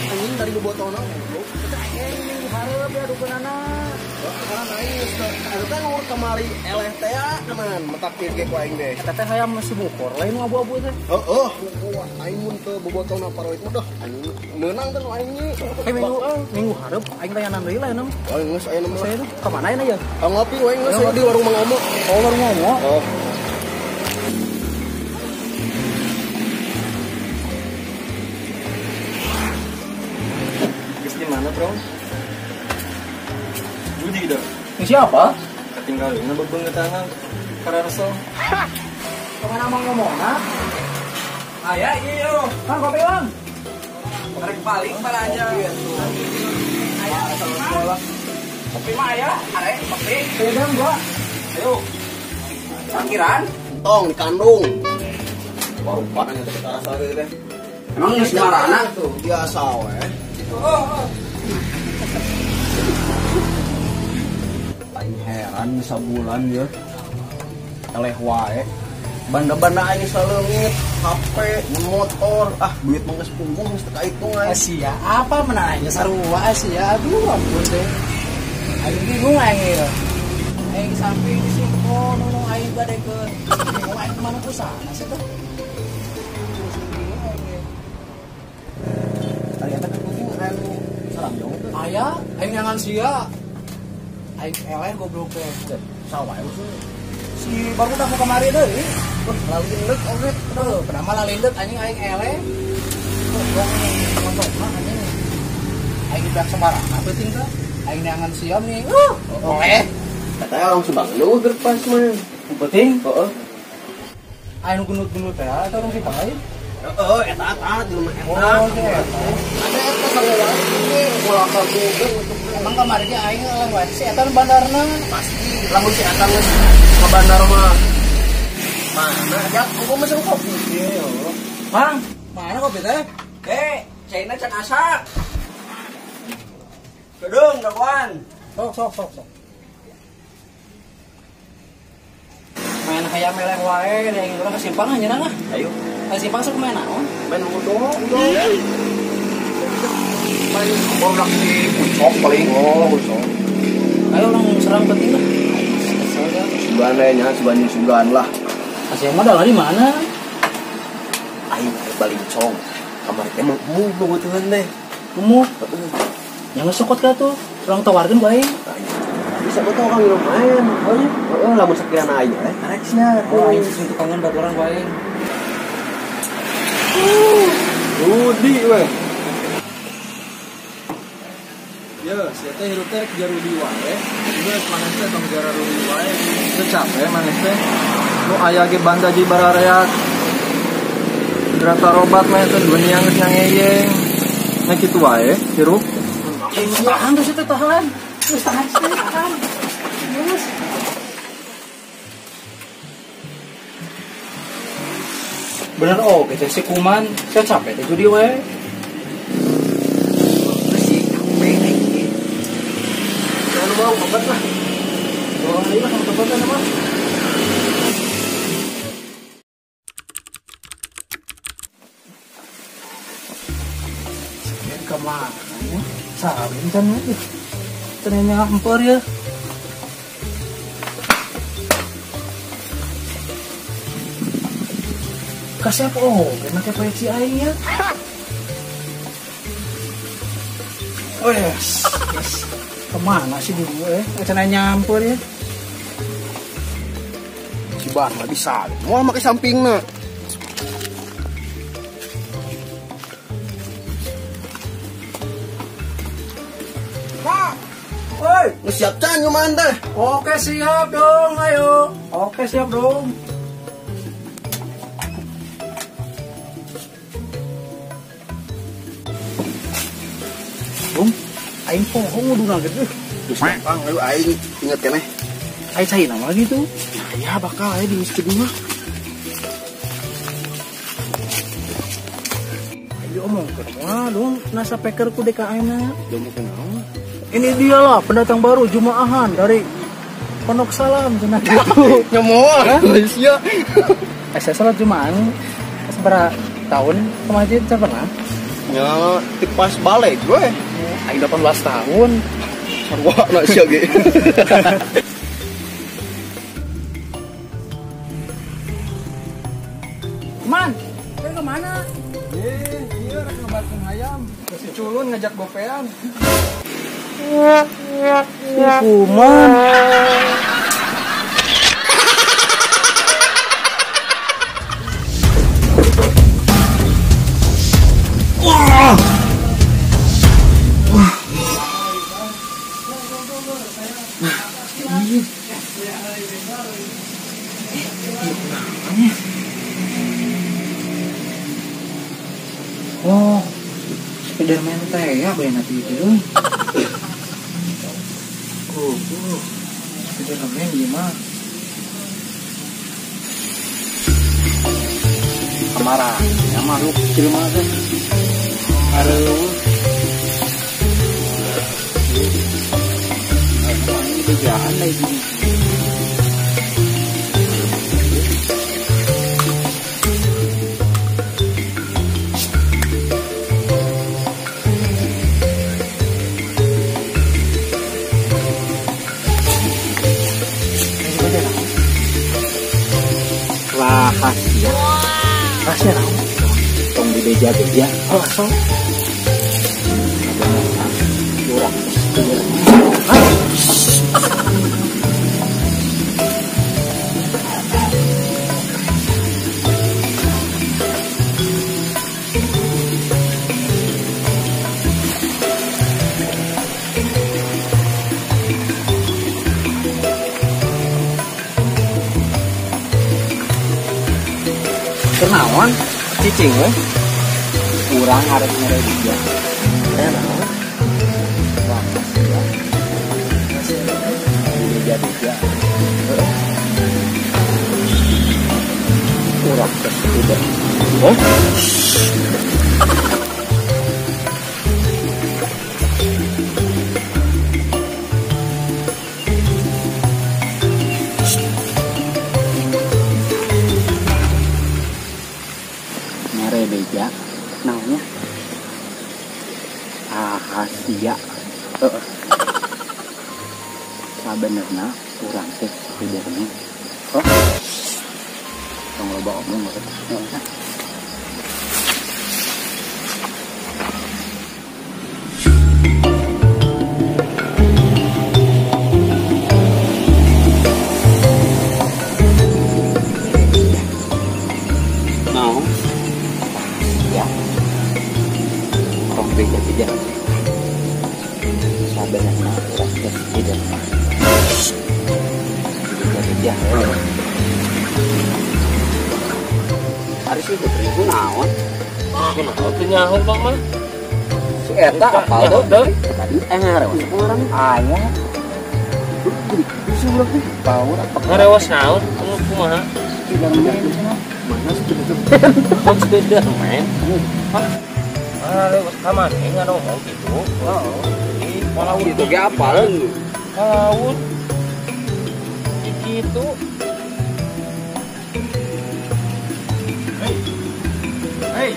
Anjing dari bobotona goblok. Aing minggu hareup ya dukunana. Karena aing geus eta nu kamari eleh teh teman, metak ge ku aing deh. Eta teh hayam masih bukor lain nu abu-abu teh. Heeh, aing mun teu bobotona paroit mah dah anjing meunang teh nu aing nya. Minggu hareup aing layanan deui lah mah. Oh geus aya mah. Saya tuh ka mana ayeuna ya? Ngopi we geus di warung Mang Omo. Oh, warung Omo. Oh. Mana bro? Judi dah. Ini siapa? Ketinggalan bebengetangan kararsel. Kemana mau ngomong nah? Ayah iya. Bang kopi bang. Tarik paling pada aja. Ayah sekolah. Kopi mah ayah, are kopi. Ayo dong gua. Ayo. Parkiran? Tong di kandung. Baru panahnya teh karasel teh. Emang geus marana tuh biasa we. Oh. Aing heran sabulan ya. Eleh wae. Banda-banda aing saleungit, HP, motor, ah duit mah geus punggung geus teu kahitung aing. Sia, apa menanya sarua sia, aduh ampun deh. Aing bingung aing ya. Aing samping di simpon nu aing bade ke bingung aing kemana kusana sih tuh. Aya, aing nyangan sia. Aing eleh goblok teh. Sawa we. Si baru udah mau kemari deui. Wah, lalindek oge. Heuh, kenapa lalindek anjing aing eleh. Goblok motor mah anjing. Aing di pihak sembarangan penting teh. Aing nyangan sia nih. Oleh. Katanya langsung bangun keur pas mah. Penting? Heeh. Aing gunut-gunut teh eta urang si lain. Heeh, eta eta jelema eta. Oh, eta. Ada eta sarua wae ge ulah ka Google untuk emang kamari ge aing eleh wae si eta nu bandarna. Pasti lamun si eta geus ka bandar mah. Mana jak engko mesen kopi ge. Bang, mana kopi teh? Eh, caina can asak. Gedung dagoan. Sok sok sok sok. Main hayam eleh wae deui urang ka simpang anjeunna ah. Ayo. Ka simpang sok main naon? Main udo. Paling goblok di pucok paling. Oh, pucok. Ayo orang serang penting lah. Sugan nya, sugan sugan lah. Asih mah dah di mana? Aing balincong. Kamari teh mau bobotohan teh. Mau. Yang sokot ka tuh, urang tawarkeun ku aing. Bisa betul kang lumayan. Oh nya. Heeh, lamun sakirana aya eh karek sia. Oh, aing sing tukangan baturan ku aing. Rudi weh. Ya, sia teh hirup teh kejar Rudi wae. Geus maneh teh tong kejar Rudi wae. Teu capek maneh teh. Nu aya ge banda di barareak. Gerata robat mah teh dunia geus nyangeyeng. Nah kitu wae hirup. Tahan tuh situ tahan. Terus tahan tahan. Terus. Bener oh, kita si kuman, saya capek teh judi wae. Terus si capek aing. Jangan mau obat lah. Tolong deui lah sama obat mah. Sekian kemana ya? Salim kan ya. Ternyata empor ya. Kasih apa? Oh, make peci aing ya. Oh yes, yes. Kemana sih dulu eh? Cenah nyampur ya. Si Bar mah bisa. Moal make sampingna. Pak, woi, siap can kumaha teh? Oke siap dong, ayo. Oke siap dong. Aing poho nguduna gitu. Geus gampang ayo aing inget keneh. Aing cai nama gitu. Ya bakal aya di masjid mah. Ayo omong kumaha dong nasa peker ku deka ayeuna. Diomongkeun naon? Ini dia lah pendatang baru Jumaahan dari Pondok Salam cenah gitu. Nyemoal sia. Saya salat Jumaahan seberapa tahun ke masjid saya pernah? Ya, pas balik gue. Aing 18 tahun. Sarua na sia ge. Man, kowe kemana? Iya, rek ngebatkeun hayam. Si culun ngajak gopean. Si Kuman. Wah. Wah. Oh, Spiderman teh ya bae nanti itu. Oh, Spiderman gimana? Kamara, ya makhluk jelema teh. Aduh. Ini bejaan lagi. Rahasia. Rahasia naon? Tong dibeja-beja. Oh, so. Urang Kenaon cicing we urang arek mere dia. Naon? Rahasia. Dibeja-beja. Urang tersebut. Oh. Beja naonnya rahasia. Sabenerna urang teh Spiderman. Oh, tong loba omong heeh. Naon? Ya, tong beja-beja. Sabenerna urang teh Spiderman. Beja-beja. Ari si Putri ku naon? Kunaon teu nyaho Bang mah? Si eta apal teu? Tadi ngarewas urang. Aya. Bisa urang teh power apa? Ngarewas naon? Anu kumaha? Spiderman cenah. Mana Spiderman? Oh, Spiderman. Hah? Ngarewas ka maneh ngaromong kitu? Heeh. Palaun kitu ge apaleun. Palaun. Kitu. Hei. Hei.